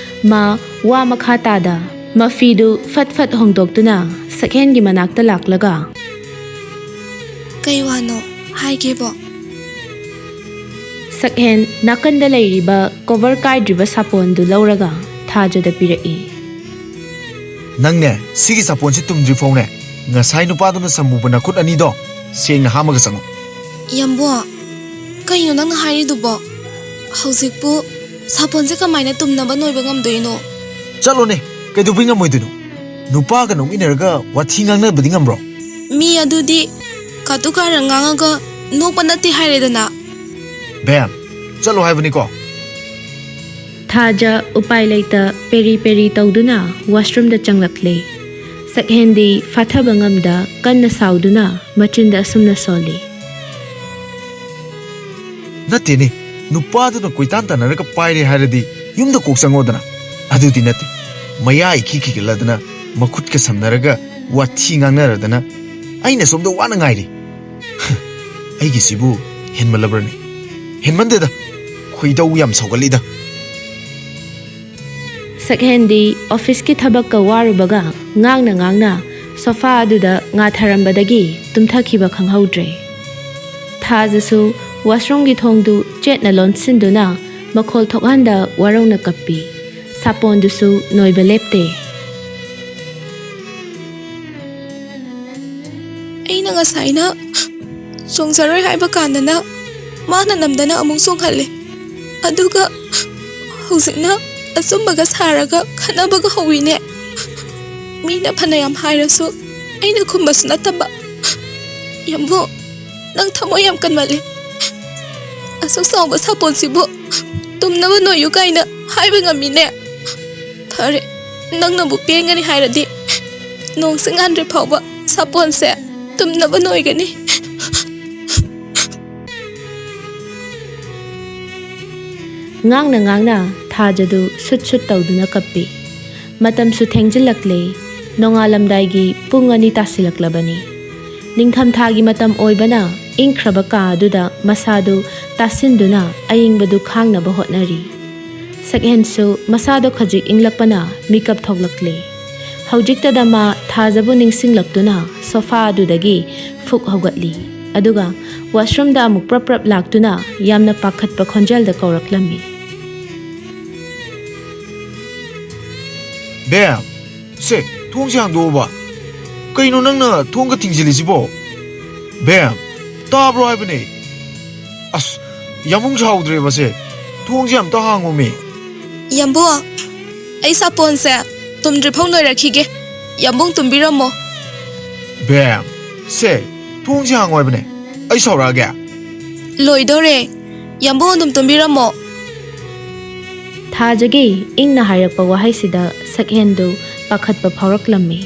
ꯃꯥ ꯋꯥ ꯃꯈꯥ ꯇꯥꯗ ꯃꯐꯤꯗꯨ ꯐꯠ ꯐꯠ ꯍꯣꯡꯗꯣꯛꯇꯨꯅ ꯁꯛꯍꯦꯟꯒꯤ ꯃꯅꯥꯛꯇ ꯂꯥꯛꯂꯒ, "ꯀꯩ ꯋꯥꯅꯣ? ꯍꯥꯏꯒꯦꯕꯣ?" ꯁꯛꯍꯦꯟ ꯅꯥꯀꯟꯗ ꯂꯩꯔꯤꯕ ꯀꯣꯚꯔ ꯀꯥꯏꯗ꯭ꯔꯤꯕ ꯁꯥꯄꯣꯟꯗꯨ ꯂꯧꯔꯒ ꯊꯥꯖꯗ ꯄꯤꯔꯛꯏ꯫ "ꯅꯪꯅꯦ, ꯁꯤꯒꯤ ꯁꯥꯄꯣꯟꯁꯤ ꯇꯨꯝꯗ꯭ꯔꯤ ꯐꯥꯎꯅꯦ, ꯉꯁꯥꯏ ꯅꯨꯄꯥꯗꯨꯅ ꯁꯝꯃꯨꯕ ꯅꯈꯨꯠ ꯑꯅꯤꯗꯣ ꯁꯦꯡꯅ ꯍꯥꯝꯃꯒ ꯆꯪꯉꯨ꯫" "ꯌꯥꯝꯕꯣ, ꯀꯩꯅꯣ ꯅꯪꯅ ꯍꯥꯏꯔꯤꯗꯨꯕꯣ? ꯍꯧꯖꯤꯛꯄꯨ ꯁꯥꯄꯣꯟꯁꯦ ꯀꯃꯥꯏꯅ ꯇꯨꯝꯅꯕ ꯅꯣꯏꯕ ꯉꯝꯗꯣꯏꯅꯣ?" "ꯆꯠꯂꯣꯅꯦ, ꯀꯩꯗꯧꯕꯩ ꯉꯝꯃꯣꯏꯗꯣꯏꯅꯣ? ꯅꯨꯄꯥꯒ ꯅꯣꯛꯃꯤꯟꯅꯔꯒ ꯋꯥꯊꯤ ꯉꯥꯡꯅꯕꯗꯤ ꯉꯝꯕ꯭ꯔꯣ?" "ꯃꯤ ꯑꯗꯨꯗꯤ ꯀꯥꯇꯨ ꯀꯥꯔꯟ ꯉꯥꯡꯉꯒ ꯅꯣꯛꯄ ꯅꯠꯇꯦ ꯍꯥꯏꯔꯦꯗꯅ꯫" "ꯕꯦꯝ, ꯆꯠꯂꯣ ꯍꯥꯏꯕꯅꯤꯀꯣ꯫" ꯊꯥꯖ ꯎꯄꯥꯏ ꯂꯩꯇ ꯄꯦꯔꯤ ꯄꯦꯔꯤ ꯇꯧꯗꯨꯅ ꯋꯥꯁꯔꯨꯝꯗ ꯆꯪꯂꯛꯂꯦ꯫ ꯁꯛꯍꯦꯟꯗꯤ ꯐꯥꯊꯕ ꯉꯝꯗ ꯀꯟꯅ ꯁꯥꯎꯗꯨꯅ ꯃꯆꯤꯟꯗ ꯑꯁꯨꯝꯅ ꯁꯣꯜꯂꯤ꯫ "ꯅꯠꯇꯦꯅꯦ, ꯅꯨꯄꯥꯗꯨꯅ ꯀꯣꯏꯇꯥꯟ ꯇꯥꯟꯅꯔꯒ ꯄꯥꯏꯔꯦ ꯍꯥꯏꯔꯗꯤ ꯌꯨꯝꯗ ꯀꯣꯛ ꯆꯪꯉꯣꯗꯅ꯫ ꯑꯗꯨꯗꯤ ꯅꯠꯇꯦ, ꯃꯌꯥ ꯏꯈꯤ ꯈꯤꯒꯠꯂꯗꯅ ꯃꯈꯨꯠꯀ ꯁꯝꯅꯔꯒ ꯋꯥꯊꯤ ꯉꯥꯡꯅꯔꯗꯅ ꯑꯩꯅ ꯁꯣꯝꯗ ꯋꯥꯅ ꯉꯥꯏꯔꯤ꯫ ꯑꯩꯒꯤꯁꯤꯕꯨ ꯍꯦꯟꯃꯜꯂꯕ꯭ꯔꯅꯦ? ꯍꯦꯟꯃꯟꯗꯦꯗ, ꯈꯣꯏꯗꯧ ꯌꯥꯝ ꯁꯥꯎꯒꯠꯂꯤꯗ꯫" ꯁꯛꯍꯦꯟꯗꯤ ꯑꯣꯐꯤꯁꯀꯤ ꯊꯕꯛꯀ ꯋꯥꯔꯨꯕꯒ ꯉꯥꯡꯅ ꯉꯥꯡꯅ ꯁꯣꯐꯥ ꯑꯗꯨꯗ ꯉꯥꯊꯔꯝꯕꯗꯒꯤ ꯇꯨꯝꯊꯈꯤꯕ ꯈꯪꯍꯧꯗ꯭ꯔꯦ꯫ ꯊꯥꯖꯁꯨ ꯋꯥꯁꯔꯨꯝꯒꯤ ꯊꯣꯡꯗꯨ ꯆꯦꯠꯅ ꯂꯣꯟꯁꯤꯟꯗꯨꯅ ꯃꯈꯣꯜ ꯊꯣꯛꯍꯟꯗ ꯋꯥꯔꯧꯅ ꯀꯞꯄꯤ꯫ ꯁꯥꯄꯣꯟꯗꯨꯁꯨ ꯅꯣꯏꯕ ꯂꯦꯞꯇꯦ꯫ ꯑꯩꯅ ꯉꯁꯥꯏꯅ ꯆꯣꯡꯖꯔꯣꯏ ꯍꯥꯏꯕ ꯀꯥꯟꯗꯅ ꯃꯥꯅ ꯅꯝꯗꯅ ꯑꯃꯨꯛ ꯆꯣꯡꯍꯜꯂꯦ꯫ ꯑꯗꯨꯒ ꯍꯧꯖꯤꯛꯅ ꯑꯆꯨꯝꯕꯒ ꯁꯥꯔꯒ ꯈꯠꯅꯕꯒ ꯍꯧꯋꯤꯅꯦ꯫ ꯃꯤꯅ ꯐꯅꯌꯥꯝ ꯍꯥꯏꯔꯁꯨ ꯑꯩꯅ ꯈꯨꯝꯕꯁꯨ ꯅꯠꯇꯕ꯫ ꯌꯥꯝꯕꯨ, ꯅꯪ ꯊꯃꯣꯏ ꯌꯥꯝ ꯀꯟꯃꯜꯂꯤ꯫ ꯑꯁꯨꯛ ꯆꯥꯎꯕ ꯁꯥꯄꯣꯟꯁꯤꯕꯨ ꯇꯨꯝꯅꯕ ꯅꯣꯏꯌꯨ ꯀꯥꯏꯅ ꯍꯥꯏꯕ ꯉꯝꯃꯤꯅꯦ꯫ ꯐꯔꯦ, ꯅꯪꯅꯕꯨ ꯄꯦꯟꯒꯅꯤ ꯍꯥꯏꯔꯗꯤ ꯅꯣꯡꯁꯤ ꯉꯥꯟꯗ꯭ꯔꯤ ꯐꯥꯎꯕ ꯁꯥꯄꯣꯟꯁꯦ ꯇꯨꯝꯅꯕ ꯅꯣꯏꯒꯅꯤ꯫ ꯉꯥꯡꯅ ꯉꯥꯡꯅ ꯊꯥꯖꯗꯨ ꯁꯨꯠ ꯁꯨꯠ ꯇꯧꯗꯨꯅ ꯀꯞꯄꯤ꯫ ꯃꯇꯝꯁꯨ ꯊꯦꯡꯖꯤꯜꯂꯛꯂꯦ꯫ ꯅꯣꯡꯉꯥꯜꯂꯝꯗꯥꯏꯒꯤ ꯄꯨꯡ ꯑꯅꯤ ꯇꯥꯁꯤꯜꯂꯛꯂꯕꯅꯤ꯫ ꯅꯤꯡꯊꯝꯊꯥꯒꯤ ꯃꯇꯝ ꯑꯣꯏꯕꯅ ꯏꯪꯈ꯭ꯔꯕ ꯀꯥ ꯑꯗꯨꯗ ꯃꯁꯥꯗꯨ ꯇꯥꯁꯤꯟꯗꯨꯅ ꯑꯏꯪꯕꯗꯨ ꯈꯥꯡꯅꯕ ꯍꯣꯠꯅꯔꯤ꯫ ꯁꯛꯍꯦꯟꯁꯨ ꯃꯁꯥꯗꯣ ꯈꯖꯤꯛ ꯏꯪꯂꯛꯄꯅ ꯃꯤꯀꯞ ꯊꯣꯛꯂꯛꯂꯦ꯫ ꯍꯧꯖꯤꯛꯇꯗ ꯃꯥ ꯊꯥꯖꯕꯨ ꯅꯤꯡꯁꯤꯡꯂꯛꯇꯨꯅ ꯁꯣꯐꯥ ꯑꯗꯨꯗꯒꯤ ꯐꯨꯛ ꯍꯧꯒꯠꯂꯤ꯫ ꯑꯗꯨꯒ ꯋꯥꯁꯔꯨꯝꯗ ꯑꯃꯨꯛ ꯄ꯭ꯔꯞ ꯄ꯭ꯔꯞ ꯂꯥꯛꯇꯨꯅ ꯌꯥꯝꯅ ꯄꯥꯈꯠꯄ ꯈꯣꯟꯖꯦꯜꯗ ꯀꯧꯔꯛꯂꯝꯃꯤ꯫ ꯕꯦꯝ, ꯁꯦ, ꯊꯣꯡꯁꯦ ꯍꯥꯡꯗꯣꯛꯑꯣꯕ꯫ ꯀꯩꯅꯣ ꯅꯪꯅ ꯊꯣꯡꯒ ꯊꯤꯡꯖꯤꯜꯂꯤꯁꯤꯕꯣ? ꯕꯦꯝ, ꯇꯥꯕ꯭ꯔꯣ ꯍꯥꯏꯕꯅꯦ꯫ ꯑꯁ, ꯌꯥꯝꯕꯨꯡ ꯁꯥꯎꯗ꯭ꯔꯦꯕꯁꯦ꯫ ꯊꯣꯡꯁꯦ ꯑꯝꯇ ꯍꯥꯡꯉꯣꯃꯤ꯫ ꯌꯥꯝꯕꯨꯡ, ꯑꯩ ꯁꯥꯄꯣꯟꯁꯦ ꯇꯨꯝꯗ꯭ꯔꯤꯐꯥꯎ ꯅꯣꯏꯔꯛꯈꯤꯒꯦ꯫ ꯌꯥꯝꯕꯨꯡ ꯇꯨꯝꯕꯤꯔꯝꯃꯣ꯫ ꯕꯦꯝ, ꯁꯦ, ꯊꯣꯡꯁꯦ ꯍꯥꯡꯉꯣ ꯍꯥꯏꯕꯅꯦ꯫ ꯑꯩ ꯁꯥꯎꯔꯛꯑꯒꯦ꯫ ꯂꯣꯏꯗꯣꯔꯦ꯫ ꯌꯥꯝꯕꯨꯡ ꯑꯗꯨꯝ ꯇꯨꯝꯕꯤꯔꯝꯃꯣ꯫ ꯊꯥꯖꯒꯤ ꯏꯪꯅ ꯍꯥꯏꯔꯛꯄ ꯋꯥꯍꯩꯁꯤꯗ ꯁꯛꯍꯦꯟꯗꯨ ꯄꯥꯈꯠꯄ ꯐꯥꯎꯔꯛꯂꯝꯃꯤ꯫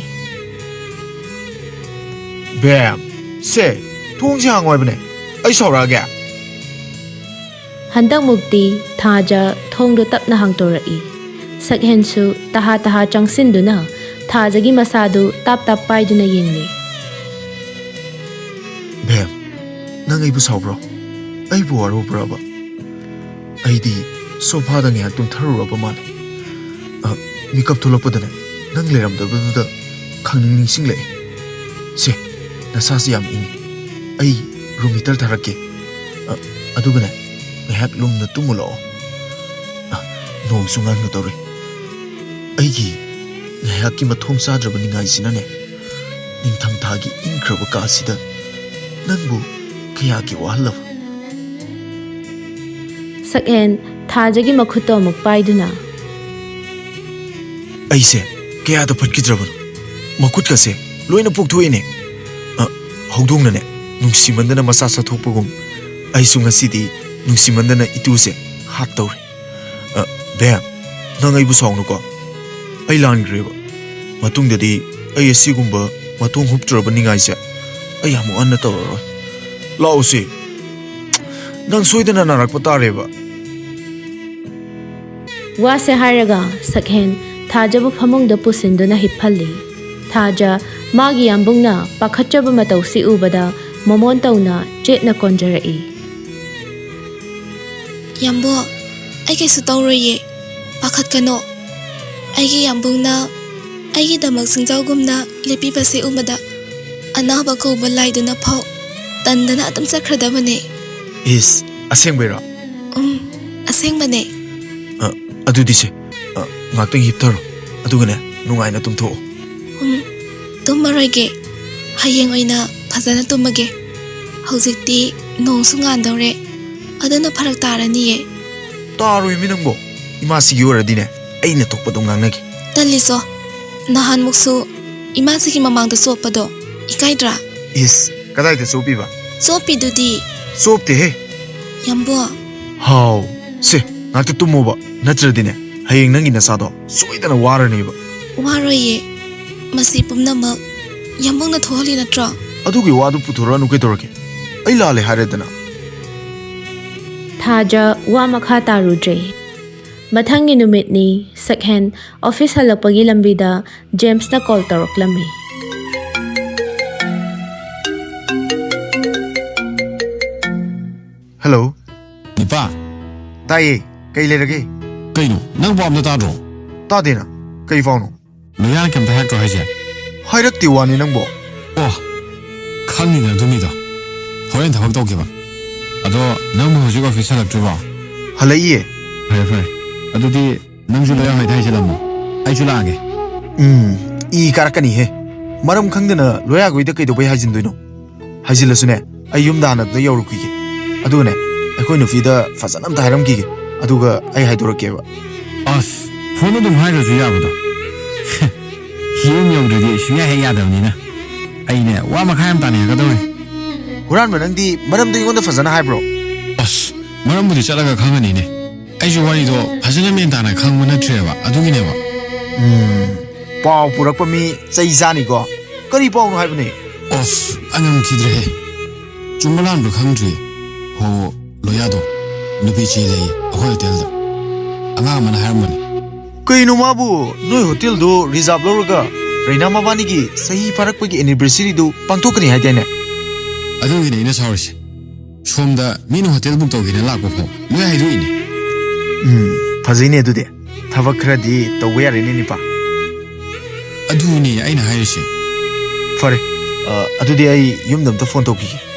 ꯕꯦꯝ, ꯁꯦ, ꯊꯣꯡꯁꯦ ꯍꯥꯡꯉꯣ ꯍꯥꯏꯕꯅꯦ꯫ ꯑꯩ ꯁꯥꯎꯔꯛꯑꯒꯦ꯫ ꯍꯟꯗꯛꯃꯨꯛꯇꯤ ꯊꯥꯖ ꯊꯣꯡꯗꯣ ꯇꯞꯅ ꯍꯥꯡꯇꯣꯔꯛꯏ꯫ ꯁꯛꯍꯦꯟꯁꯨ ꯇꯍꯥ ꯇꯍꯥ ꯆꯪꯁꯤꯟꯗꯨꯅ ꯊꯥꯖꯒꯤ ꯃꯁꯥꯗꯨ ꯇꯥꯞ ꯇꯥꯞ ꯄꯥꯏꯗꯨꯅ ꯌꯦꯡꯂꯤ꯫ ꯕꯦꯝ, ꯅꯪ ꯑꯩꯕꯨ ꯁꯥꯎꯕ꯭ꯔꯣ? ꯑꯩꯕꯨ ꯋꯥꯔꯧꯕ꯭ꯔꯕ? ꯑꯩꯗꯤ ꯁꯣꯐꯥꯗ ꯉꯥꯏꯍꯥꯛ ꯇꯨꯝꯊꯔꯨꯔꯕ ꯃꯥꯜꯂꯦ꯫ ꯑ, ꯃꯤꯀꯞ ꯊꯣꯛꯂꯛꯄꯗꯅꯦ, ꯅꯪ ꯂꯩꯔꯝꯗꯕꯗꯨꯗ ꯈꯪꯅꯤꯡ ꯅꯤꯡꯁꯤꯡꯂꯛꯑꯦ꯫ ꯁꯦ, ꯅꯁꯥꯁꯦ ꯌꯥꯝ ꯏꯪꯉꯤ꯫ ꯑꯩ ꯔꯨꯝ ꯍꯤꯇꯔ ꯊꯥꯔꯛꯀꯦ꯫ ꯑ, ꯑꯗꯨꯒꯅꯦ, ꯉꯥꯏꯍꯥꯛ ꯂꯨꯝꯅ ꯇꯨꯝꯃꯨ ꯂꯥꯛꯑꯣ꯫ ꯑ, ꯅꯣꯡꯁꯨ ꯉꯥꯟꯒꯗꯧꯔꯦ꯫ ꯑꯩꯒꯤ ꯉꯥꯏꯍꯥꯛꯀꯤ ꯃꯊꯣꯡ ꯆꯥꯗ꯭ꯔꯕ ꯅꯤꯡꯉꯥꯏꯁꯤꯅꯅꯦ, ꯅꯤꯡꯊꯝꯊꯥꯒꯤ ꯏꯪꯈ꯭ꯔꯕ ꯀꯥꯁꯤꯗ ꯅꯪꯕꯨ ꯀꯌꯥꯒꯤ ꯋꯥꯍꯜꯂꯕ? ꯁꯛꯍꯦꯟ ꯊꯥꯖꯒꯤ ꯃꯈꯨꯠꯇꯣ ꯑꯃꯨꯛ ꯄꯥꯏꯗꯨꯅ, ꯑꯩꯁꯦ ꯀꯌꯥꯗ ꯐꯠꯈꯤꯗ꯭ꯔꯕꯅꯣ? ꯃꯈꯨꯠꯀꯁꯦ ꯂꯣꯏꯅ ꯄꯣꯛꯊꯣꯛꯏꯅꯦ꯫ ꯑ, ꯍꯧꯗꯣꯡꯅꯅꯦ ꯅꯨꯡꯁꯤꯃꯟꯗꯅ ꯃꯆꯥ ꯆꯥꯊꯣꯛꯄꯒꯨꯝ, ꯑꯩꯁꯨ ꯉꯁꯤꯗꯤ ꯅꯨꯡꯁꯤꯃꯟꯗꯅ ꯏꯇꯨꯁꯦ ꯍꯥꯠꯇꯧꯔꯦ꯫ ꯑ, ꯕꯦꯝ, ꯅꯪ ꯑꯩꯕꯨ ꯁꯥꯎꯅꯨꯀꯣ꯫ ꯑꯩ ꯂꯥꯟꯈ꯭ꯔꯦꯕ꯫ ꯃꯇꯨꯡꯗꯗꯤ ꯑꯩ ꯑꯁꯤꯒꯨꯝꯕ ꯃꯇꯣꯡ ꯍꯨꯞꯇ꯭ꯔꯕ ꯅꯤꯡꯉꯥꯏꯁꯦ ꯑꯩ ꯑꯃꯨꯛ ꯍꯟꯅ ꯇꯧꯔꯔꯣꯏ꯫ ꯂꯥꯛꯑꯣꯁꯦ꯫ ꯅꯪ ꯁꯣꯏꯗꯅ ꯅꯥꯔꯛꯄ ꯇꯥꯔꯦꯕ꯫ ꯋꯥꯁꯦ ꯍꯥꯏꯔꯒ ꯁꯛꯍꯦꯟ ꯊꯥꯖꯕꯨ ꯐꯃꯨꯡꯗ ꯄꯨꯁꯤꯟꯗꯨꯅ ꯍꯤꯞꯍꯜꯂꯤ꯫ ꯊꯥꯖ ꯃꯥꯒꯤ ꯌꯥꯝꯕꯨꯡꯅ ꯄꯥꯈꯠꯆꯕ ꯃꯇꯧꯁꯤ ꯎꯕꯗ ꯃꯃꯣꯟ ꯇꯧꯅ ꯆꯦꯠꯅ ꯀꯣꯟꯖꯔꯛꯏ꯫ ꯌꯥꯝꯕꯣ, ꯑꯩ ꯀꯩꯁꯨ ꯇꯧꯔꯣꯏꯌꯦ꯫ ꯄꯥꯈꯠꯀꯅꯣ꯫ ꯑꯩꯒꯤ ꯌꯥꯝꯕꯨꯡꯅ ꯑꯩꯒꯤꯗꯃꯛ ꯁꯤꯡꯖꯥꯎꯒꯨꯝꯅ ꯂꯦꯞꯄꯤꯕꯁꯦ ꯎꯕꯗ ꯑꯅꯥꯕ ꯀꯧꯕ ꯂꯥꯏꯗꯨꯅ ꯐꯥꯎ ꯇꯟꯗꯅ ꯑꯗꯨꯝ ꯆꯠꯈ꯭ꯔꯗꯕꯅꯦ꯫ ꯏꯁ, ꯑꯁꯦꯡꯕꯩꯔꯣ? ꯎꯝ, ꯑꯁꯦꯡꯕꯅꯦ꯫ ꯑ, ꯑꯗꯨꯗꯤ ꯁꯦ, ꯑ, ꯉꯥꯛꯇꯪ ꯍꯤꯞꯊꯔꯣ꯫ ꯑꯗꯨꯒꯅꯦ, ꯅꯨꯡꯉꯥꯏꯅ ꯇꯨꯝꯊꯣꯛꯑꯣ꯫ ꯎꯝ, ꯇꯨꯝꯃꯔꯣꯏꯒꯦ꯫ ꯍꯌꯦꯡ ꯑꯣꯏꯅ ꯐꯖꯅ ꯇꯨꯝꯃꯒꯦ꯫ ꯍꯧꯖꯤꯛꯇꯤ ꯅꯣꯡꯁꯨ ꯉꯥꯟꯗꯧꯔꯦ꯫ ꯑꯗꯨꯅ ꯐꯔꯛ ꯇꯥꯔꯅꯤꯌꯦ꯫ ꯇꯥꯔꯣꯏꯃꯤ ꯅꯪꯕꯣ꯫ ꯏꯃꯥꯁꯤꯒꯤ ꯑꯣꯏꯔꯗꯤꯅꯦ, ꯑꯩꯅ ꯊꯣꯛꯄ ꯑꯗꯨꯝ ꯉꯥꯡꯅꯒꯦ꯫ ꯇꯜꯂꯤꯁꯣ꯫ ꯅꯍꯥꯟꯃꯨꯛꯁꯨ ꯏꯃꯥꯁꯤꯒꯤ ꯃꯃꯥꯡꯗ ꯆꯣꯞꯄꯗꯣ ꯏꯀꯥꯏꯗ꯭ꯔꯥ? ꯏꯁ, ꯀꯗꯥꯏꯗ ꯆꯣꯞꯄꯤꯕ? ꯆꯣꯞꯄꯤꯗꯨꯗꯤ꯫ ꯆꯣꯞꯇꯦꯍꯦ꯫ ꯌꯥꯝꯕꯣ꯫ ꯍꯥꯎ꯫ ꯁꯦ, ꯉꯥꯛꯇ ꯇꯨꯝꯃꯣꯕ꯫ ꯅꯠꯇ꯭ꯔꯗꯤꯅꯦ, ꯍꯌꯦꯡ ꯅꯪꯒꯤ ꯅꯁꯥꯗꯣ ꯁꯣꯏꯗꯅ ꯋꯥꯔꯅꯦꯕ꯫ ꯋꯥꯔꯣꯏꯌꯦ꯫ ꯃꯁꯤ ꯄꯨꯝꯅꯃꯛ ꯌꯥꯝꯕꯨꯡꯅ ꯊꯣꯛꯍꯜꯂꯤ ꯅꯠꯇ꯭ꯔꯣ? ꯑꯗꯨꯒꯤ ꯋꯥꯗꯨ ꯄꯨꯊꯣꯔꯛꯑꯅꯨ ꯀꯩꯗꯧꯔꯒꯦ? ꯑꯩ ꯂꯥꯜꯂꯦ ꯍꯥꯏꯔꯦꯗꯅ꯫ ꯊꯥꯖ ꯋꯥ ꯃꯈꯥ ꯇꯥꯔꯨꯗ꯭ꯔꯦ꯫ ꯃꯊꯪꯒꯤ ꯅꯨꯃꯤꯠꯅꯤ, ꯁꯛꯍꯦꯟ ꯑꯣꯐꯤꯁ ꯍꯜꯂꯛꯄꯒꯤ ꯂꯝꯕꯤꯗ ꯖꯦꯝꯁꯅ ꯀꯣꯜ ꯇꯧꯔꯛꯂꯝꯃꯤ꯫ ꯍꯜꯂꯣ꯫ ꯅꯤꯄꯥ꯫ ꯇꯥꯏꯌꯦ꯫ ꯀꯩ ꯂꯩꯔꯒꯦ? ꯀꯩꯅꯣ, ꯅꯪ ꯄꯥꯎ ꯑꯝꯇ ꯇꯥꯗ꯭ꯔꯣ? ꯇꯥꯗꯦꯅ꯫ ꯀꯩ ꯄꯥꯎꯅꯣ? ꯃꯌꯥꯅ ꯀꯩꯝꯇ ꯍꯥꯏꯔꯛꯇ꯭ꯔꯣ ꯍꯥꯏꯁꯦ? ꯍꯥꯏꯔꯛꯇꯦ ꯋꯥꯅꯤ ꯅꯪꯕꯣ꯫ ꯑꯣ, ꯈꯪꯅꯤꯗꯅ ꯑꯗꯨ ꯃꯤꯗꯣ꯫ ꯍꯣꯔꯦꯟ ꯊꯕꯛ ꯇꯧꯈꯤꯕ꯫ ꯑꯗꯣ ꯅꯪꯕꯨ ꯍꯧꯖꯤꯛ ꯑꯣꯐꯤꯁ ꯍꯜꯂꯛꯇ꯭ꯔꯤꯕꯣ? ꯍꯜꯂꯛꯏꯌꯦ꯫ ꯐꯔꯦ, ꯐꯔꯦ꯫ ꯑꯗꯨꯗꯤ ꯅꯪꯁꯨ ꯂꯣꯌꯥ ꯍꯣꯏꯗ ꯍꯥꯏꯖꯤꯜꯂꯝꯃꯣ꯫ ꯑꯩꯁꯨ ꯂꯥꯛꯑꯒꯦ꯫ ꯎꯝ, ꯏ ꯀꯥꯔꯛꯀꯅꯤꯍꯦ꯫ ꯃꯔꯝ ꯈꯪꯗꯅ ꯂꯣꯌꯥꯒꯣꯏꯗ ꯀꯩꯗꯧꯕꯩ ꯍꯥꯏꯖꯤꯟꯗꯣꯏꯅꯣ? ꯍꯥꯏꯖꯤꯜꯂꯁꯨꯅꯦ, ꯑꯩ ꯌꯨꯝꯗ ꯍꯥꯟꯅ ꯑꯝꯇ ꯌꯧꯔꯨꯈꯤꯒꯦ꯫ ꯑꯗꯨꯒꯅꯦ, ꯑꯩꯈꯣꯏ ꯅꯨꯄꯤꯗ ꯐꯖꯅ ꯑꯝꯇ ꯍꯥꯏꯔꯝꯈꯤꯒꯦ꯫ ꯑꯗꯨꯒ ꯑꯩ ꯍꯥꯏꯗꯣꯔꯛꯀꯦꯕ꯫ ꯑꯁ, ꯐꯣꯟ ꯑꯗꯨꯝ ꯍꯥꯏꯈ꯭ꯔꯁꯨ ꯌꯥꯕꯗꯣ꯫ ꯌꯨꯝ ꯌꯧꯗ꯭ꯔꯗꯤ ꯁꯨꯡꯌꯥ ꯍꯦꯛ ꯌꯥꯗꯕꯅꯤꯅ꯫ ꯑꯩꯅꯦ, ꯋꯥ ꯃꯈꯥ ꯌꯥꯝ ꯇꯥꯅ ꯍꯦꯟꯒꯗꯧꯔꯦ꯫ ꯍꯨꯔꯥꯟꯕ ꯅꯪꯗꯤ ꯃꯔꯝꯗꯣ ꯑꯩꯉꯣꯟꯗ ꯐꯖꯅ ꯍꯥꯏꯕ꯭ꯔꯣ? ꯑꯁ, ꯃꯔꯝꯕꯨꯗꯤ ꯆꯠꯂꯒ ꯈꯪꯉꯅꯤꯅꯦ꯫ ꯑꯩꯁꯨ ꯋꯥꯔꯤꯗꯣ ꯐꯖꯅ ꯃꯦꯟ ꯇꯥꯅ ꯈꯪꯕ ꯅꯠꯇ꯭ꯔꯦꯕ, ꯑꯗꯨꯒꯤꯅꯦꯕ꯫ ꯎꯝ, ꯄꯥꯎ ꯄꯨꯔꯛꯄ ꯃꯤ ꯆꯩ ꯆꯥꯅꯤꯀꯣ꯫ ꯀꯔꯤ ꯄꯥꯎꯅꯣ ꯍꯥꯏꯕꯅꯦ? ꯑꯁ, ꯑꯩ ꯉꯝꯈꯤꯗ꯭ꯔꯦꯍꯦ꯫ ꯆꯨꯝꯕ ꯂꯥꯟꯕ ꯈꯪꯗ꯭ꯔꯤ꯫ ꯍꯣ, ꯂꯣꯌꯥꯗꯣ ꯅꯨꯄꯤ ꯆꯦꯜꯂꯦꯌꯦ ꯑꯩꯈꯣꯏ ꯍꯣꯇꯦꯜꯗ꯫ ꯑꯉꯥꯡ ꯑꯃꯅ ꯍꯥꯏꯔꯝꯕꯅꯦ꯫ ꯀꯩꯅꯣ ꯃꯥꯕꯨ ꯅꯣꯏ ꯍꯣꯇꯦꯜꯗꯣ ꯔꯤꯖꯥꯕ ꯂꯧꯔꯒ ꯔꯩꯅꯥ ꯃꯕꯥꯅꯤꯒꯤ ꯆꯍꯤ ꯐꯥꯔꯛꯄꯒꯤ ꯑꯦꯅꯤꯚꯔꯁꯔꯤꯗꯨ ꯄꯥꯡꯊꯣꯛꯀꯅꯤ ꯍꯥꯏꯗꯥꯏꯅꯦ? ꯑꯗꯨꯒꯤꯅꯦ ꯑꯩꯅ ꯁꯥꯎꯔꯤꯁꯦ꯫ ꯁꯣꯝꯗ ꯃꯤꯅ ꯍꯣꯇꯦꯜ ꯕꯨꯛ ꯇꯧꯒꯦꯅ ꯂꯥꯛꯄ ꯐꯥꯎ ꯂꯣꯏ ꯍꯥꯏꯗꯣꯛꯏꯅꯦ꯫ ꯎꯝ, ꯐꯖꯩꯅꯦ ꯑꯗꯨꯗꯤ꯫ ꯊꯕꯛ ꯈꯔꯗꯤ ꯇꯧꯕ ꯌꯥꯔꯦꯅꯦ ꯅꯤꯄꯥ꯫ ꯑꯗꯨꯅꯦ ꯑꯩꯅ ꯍꯥꯏꯔꯤꯁꯦ꯫ ꯐꯔꯦ, ꯑ, ꯑꯗꯨꯗꯤ ꯑꯩ ꯌꯨꯝꯗ ꯑꯝꯇ ꯐꯣꯟ ꯇꯧꯈꯤꯒꯦ꯫